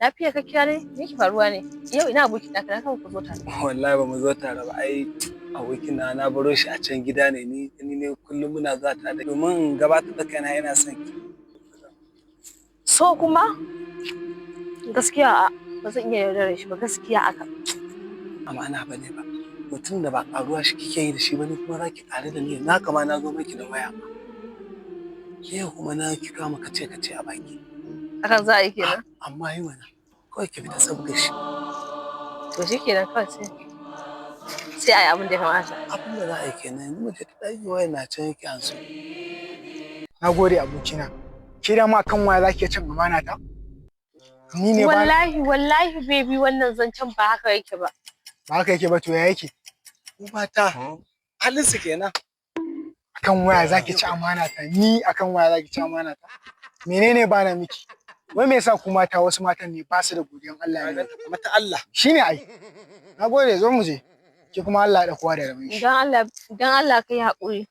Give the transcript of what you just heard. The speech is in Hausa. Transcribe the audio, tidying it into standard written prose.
Lafiya ka kira ne? Me yake faruwa ne? Yau ina abokin naka, na kama ku zo tare. Wallahi ba mu zo tare ba. Ai abokin na, na baro shi a can gida ne. Ni ne kullum muna zuwa tare domin in gabatar da kaina, ina son ki. So kuma? Gaskiya a ba zan iya yaudarar shi ba gaskiya aka. Amana ba ne ba. Mutum da ba karuwa shi kike yi da shi ba, ni kuma za ki ƙaru da ni. Na kama na zo miki da waya ma. Ke kuma na ki kama kace kace a baki. Hakan za a yi kenan. Amma yi mana kawai ki fita sabga shi. To shi kenan, kawai sai a yi abin da ya kamata. Abin da za a yi kenan, yanzu mu je ta ɗaki, waya na can yake an so. Na gode, abokina. Ke da ma kan waya zaki iya cin amana ta? Ni ne ba Wallahi, wallahi baby, wannan zancen ba haka yake ba. Ba haka yake ba, to ya yake? Ku mata halin su kenan. Akan waya zaki ci amana ta? Ni akan waya zaki ci amana ta? Menene ba na miki? Wai me yasa ku mata, wasu matan ne ba su da godiyan Allah ne? Mata Allah. Shine ai. Na gode, zo mu je. Ki kuma Allah ya da kowa da rabon shi. Dan Allah, dan Allah kai haƙuri.